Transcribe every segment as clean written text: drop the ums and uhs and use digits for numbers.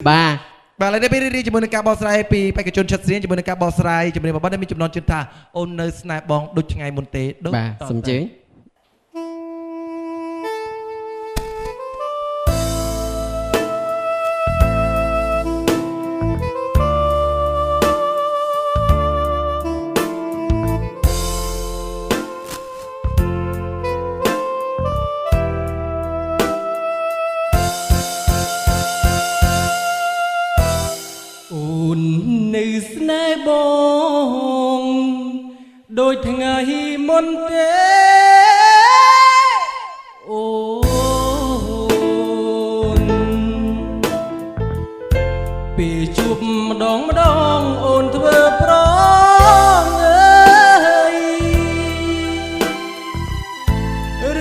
បាទ បាទឥឡូវនេះពេលរីករាយជាមួយនឹងការបកស្រាយពីបេក្ខជនឆិតស្រៀងជាមួយនឹងការបកស្រាយជំនាញបបដែលមានចំណងជើងថាអូននៅស្នេហ៍បងដូចថ្ងៃមុនទេដូច បាទ ត សូមអញ្ជើញ អូននៅស្នេហ៍បងដូចថ្ងៃមុនទេអូនពេលជួបម្ដងម្ដងអូនធ្វើប្រងអើយ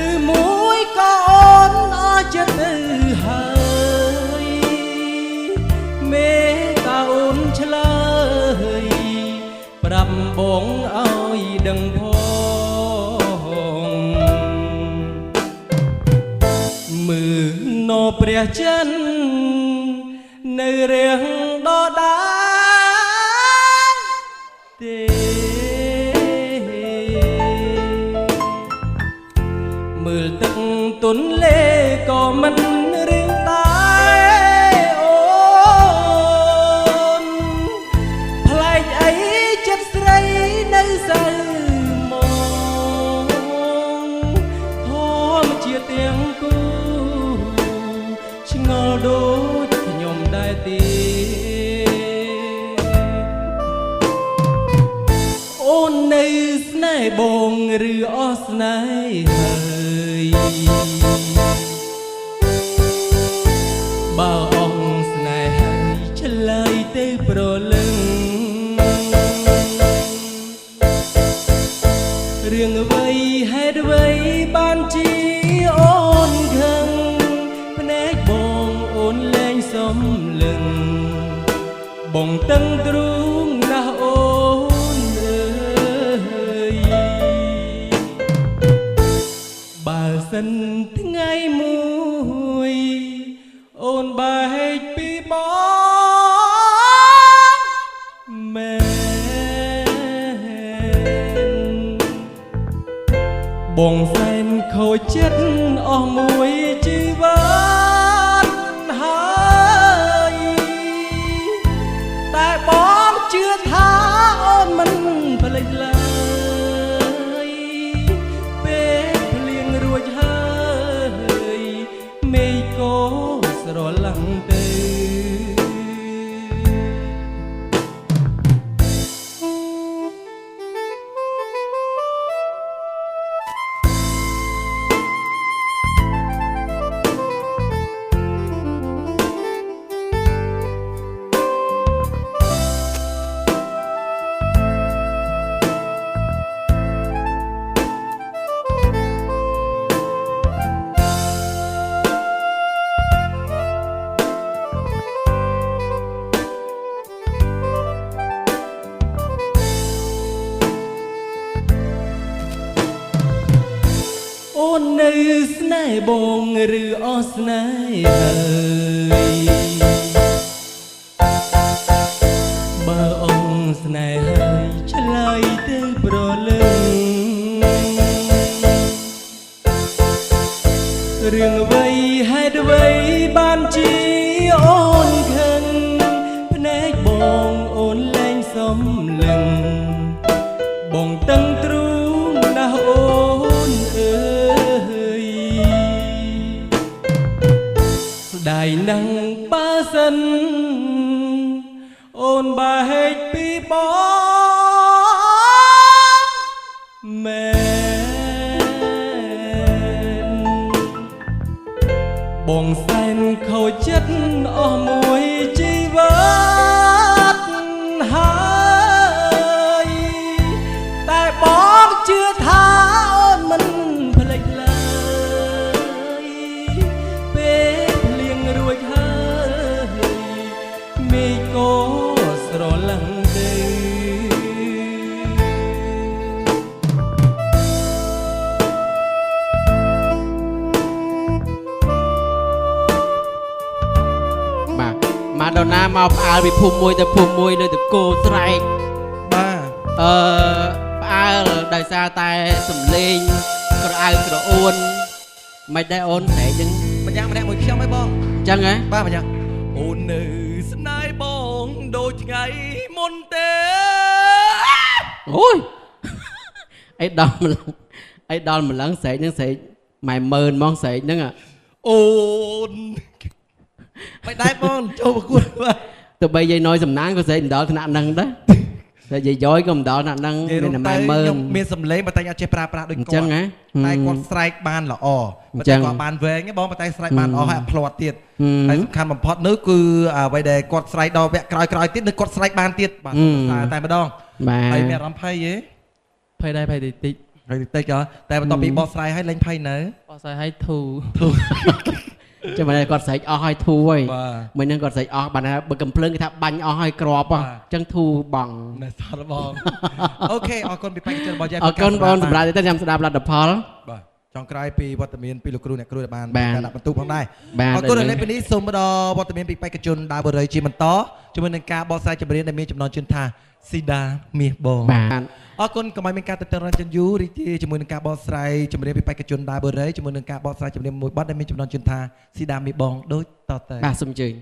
ឬមួយក៏អូនអស់ចិត្តទៅហើយមេតាអូនឆ្លើយប្រាប់បងឲ្យដឹងផង មើលណព្រះច័ន្ទនៅរៀងដដែលទេមើលទឹកទុនលេក៏មិនរៀងដែរអូនប្លែកអីចិត្តស្រីនៅសៅមងធម្មជាតិទាំងគូឆ្ងល់ដូចខ្ញុំដែរទេ អូននៅស្នេហ៍បងឬអស់ស្នេហ៍ហើយបើអស់ស្នេហ៍ហើយឆ្លើយទៅប្រលឹងរឿងអ្វីហេតុអ្វីបានជាអូនខឹងភ្នែកបងអូនលែងសំលឹង បងតឹងទ្រូងណាស់អូនអើយបើសិនថ្ងៃមួយអូនបែកពីបងមែនបងសែនខូចចិត្តអស់មួយជីវិតហើយ តែបងជឿថាអូនមិនភ្លេចឡើយពេលភ្លៀងរួចហើយមេឃក៏ស្រឡាំងទៅ អូននៅស្នេហ៍បងឬអស់ស្នេហ៍ហើយបើអស់ស្នេហ៍ហើយឆ្លើយទៅប្រលឹងរឿងអ្វីហេតុអ្វីបានជាអូនខឹងភ្នែកបងអូនលែងសំលឹង បងតឹងទ្រូងណាស់អូនអើយស្ដាយណាស់បើសិនអូនបែកពីបងមែនបងសែនខូចចិត្តអស់មួយជីវិតហើយតែបងជឿថាអូនមិនភ្លេចឡើយពេលភ្លៀងរួចហើយមេឃក៏ស្រឡាំងទៅ បាទមកដល់ ដល់ណាមកផ្អើលពីភូមិមួយទៅភូមិមួយលើតកោស្រែក បាទ អឺផ្អើលដោយសារតែសំលេងក្រអៅក្រអួនមិនដែរអូនស្រែកចឹង ម្យ៉ាងម្នាក់មួយខ្ញុំហ៎បង អញ្ចឹងហ៎ បាទម្យ៉ាងអូននៅស្នេហ៍បងដូចថ្ងៃមុនទេ អូយ អីដល់ម្លឹងអីដល់ម្លឹងស្រែកហ្នឹងស្រែកម៉ែម៉ឺនហ្មងស្រែកហ្នឹងអា អូនមិនដែរបងចូលប្រកួតបាទ ទៅបីយាយណយសំណាងក៏ស្រែកមិនដល់ថ្នាក់ហ្នឹងដែរតែយាយយយក៏មិនដល់ថ្នាក់ហ្នឹង និយាយ មានតែ រួមទៅ ម៉ែម៉ឺន ខ្ញុំមានសម្លេងប៉ុន្តែអត់ចេះប្រើប្រាស់ដូច អញ្ចឹង គាត់ ហ៎ តែគាត់ស្រែកបានល្អ អញ្ចឹង ប៉ុន្តែគាត់បានវែងទេបងប៉ុន្តែស្រែកបានល្អហើយអត់ភ្លាត់ទៀត ហឹម ហើយសំខាន់បំផុតនោះគឺអ្វីដែលគាត់ស្រែកដល់វគ្គក្រោយៗទៀតគឺគាត់ស្រែកបានទៀតបាទ ហឹម សរសើរតែម្ដង បាទ ហើយមានអារម្មណ៍ភ័យទេ ភ័យដែរភ័យតិចតិច ហើយតិចហ៎តែបន្ទាប់ពីបោះស្រាយហើយលែងភ័យនៅ បោះស្រាយឲ្យធូរ ធូរ ចាំមិនគាត់ស្រែកអស់ហើយធូរហើយ បាទ មិនហ្នឹងគាត់ស្រែកអស់បានថាបើកំភ្លើងគេថាបាញ់អស់ហើយក្របហ៎ បាទ អញ្ចឹងធូរបង ណែសតបង អូខេអរគុណពីបេក្ខជនរបស់យើង អរគុណបងសម្រាប់ទៅចាំស្ដាប់លទ្ធផល បាទចុងក្រោយពីវត្តមានពីលោកគ្រូអ្នកគ្រូដែលបាន បាទ ការដាក់បន្ទុកផងដែរ បាទ អរគុណដល់ពេលនេះសូមដល់វត្តមានពីបេក្ខជនដាវបុរីជាបន្តជាមួយនឹងការបកស្រាយចម្រៀងដែលមានចំណងជើងថាស៊ីដាមាសបង បាទ អរគុណកុំឲ្យមានការទទឹងរង់ចាំយូររីករាយជាមួយនឹងការបកស្រាយចម្រៀងពីបេក្ខជនដាវបុរីជាមួយនឹងការបកស្រាយចម្រៀងមួយបទដែលមានចំណងជើងថាស៊ីដាមាសបងដូចតទៅ បាទសូមអញ្ជើញ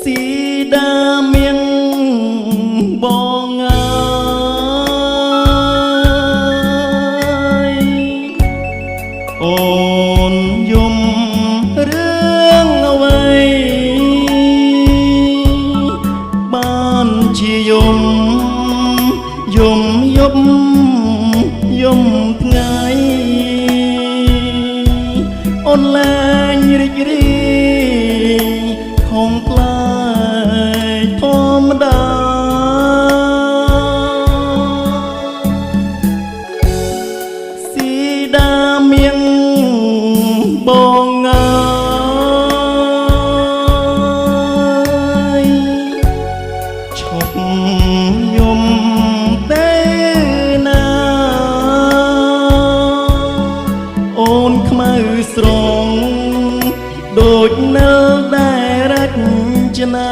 ស៊ីដាមៀងបងអើយអូនយំរឿងអ្វីបានជាយំយំយប់យំថ្ងៃអូនលែងរីករាយខំប្លែកធម្មតា ស៊ីដាមៀងបងអើយឈប់យំទេណាអូនខ្មៅស្រងដូចនៅដែលរចនា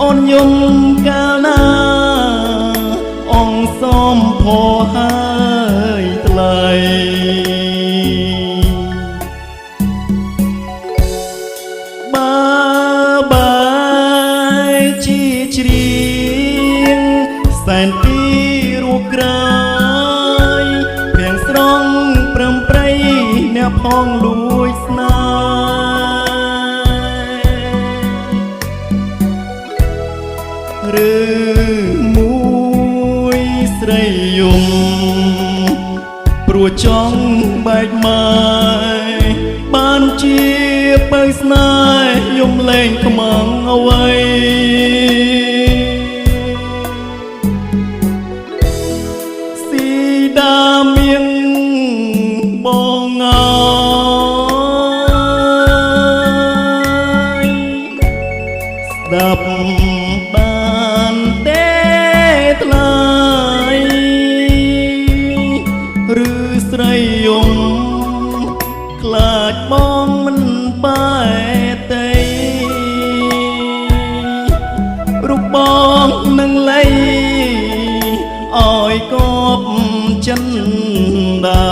អូនយំកាលណាអងសំផហើយថ្លៃ បើបែជាច្រៀងសែនពីរួក្រោយភៀងស្រង់ប្រំប្រៃអ្នកផងលួចស្នេហ៍ឬមួយស្រីយំ ព្រោះចង់បែកម៉ាយបានជាបើស្នេហ៍យំលែងខ្មងអ្វីស៊ីដាមៀងបងអើយស្ដាប់បានទេថ្លៃ ឬស្រីយំខ្លាចបងមិនបែទេរូបបងនឹងលៃអោយកបចិនដា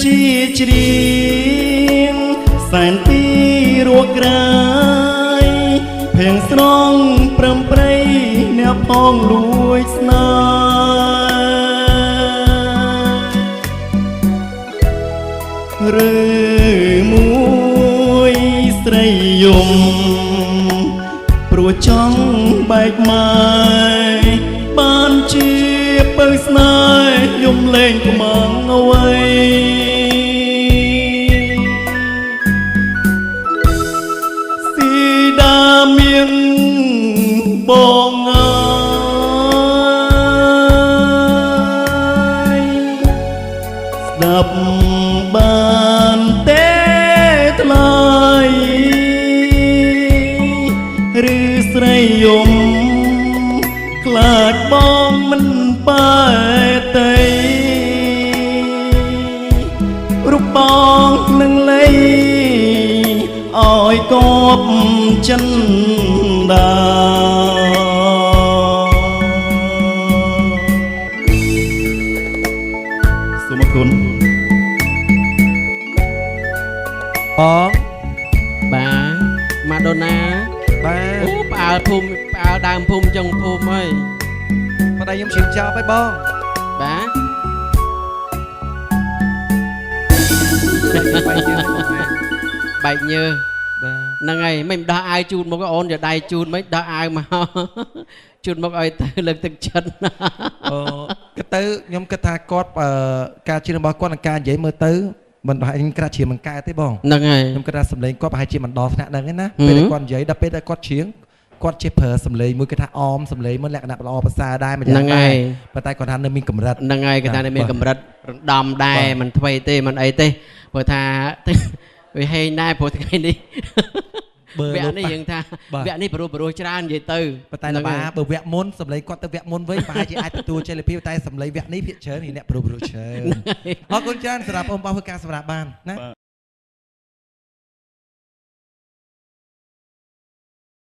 ជាច្រៀងសែនទីរកក្រាយភៀងស្រងប្រំប្រៃអ្នកផងលួចស្នេហ៍ឬមួយស្រីយំព្រោះចង់បែកម៉ាយបានជាពៅស្នេហ៍យំលែងខ្មាំងអ្វីស៊ីដាមៀងបងអើយស្ដាប់បានទេថ្លៃឬស្រីយំខ្លាចបងមិនបែតីរូបបងនឹងលៃឲ្យកបចិនដាសូមអរគុណ បង បាទម៉ាដូណា បាទ អូផ្អើលភូមិផ្អើលដើមភូមិចុងភូមិហើយ ប្តីខ្ញុំឈឺចប់ហើយបង បាទ បែកយើងបងណា បែកញើស បាទ ហ្នឹងហើយមិនដោះអាវជូតមកអូនយកដៃជូតមិនដោះអាវមក ជូតមកឲ្យទៅលើកទឹកចិត្ត អូគិតទៅខ្ញុំគិតថាគាត់អឺការជឿរបស់គាត់និងការនិយាយមើលទៅមិនប្រហែលខ្ញុំក្រាស់ជាមិនកែទេបង ហ្នឹងហើយ ខ្ញុំគិតថាសម្លេងគាត់ប្រហែលជាមិនដល់ថ្នាក់ហ្នឹងទេណា ហឹម ពេលដែលគាត់និយាយដល់ពេលដែលគាត់ច្រៀងគាត់ចេះប្រើសម្លេងមួយគេថាអមសម្លេងមួយលក្ខណៈល្អប្រសើរដែរមួយយ៉ាង ហ្នឹង ដែរ ហើយ ប៉ុន្តែគាត់ថានៅមានកម្រិត ហ្នឹងហើយគេថា បាទ មានកម្រិតរំដំដែរ បាទ មិនថ្មីទេមិនអីទេព្រោះថា វាហេងដែរព្រោះថ្ងៃនេះ បើ វគ្គ លោកប៉ះ នេះយើងថា បាទ វគ្គនេះព្រោះព្រោះច្រើននិយាយទៅ ប៉ុន្តែលបា ហ្នឹងហើយ បើវគ្គមុនសម្លេងគាត់ទៅវគ្គមុនវិញប្រហែលជាអាចទទួលជ័យលាភីតែសម្លេងវគ្គនេះភាគច្រើននេះអ្នកព្រោះព្រោះច្រើនអរគុណច្រើនសម្រាប់អូនបងធ្វើការសម្រាប់បានណា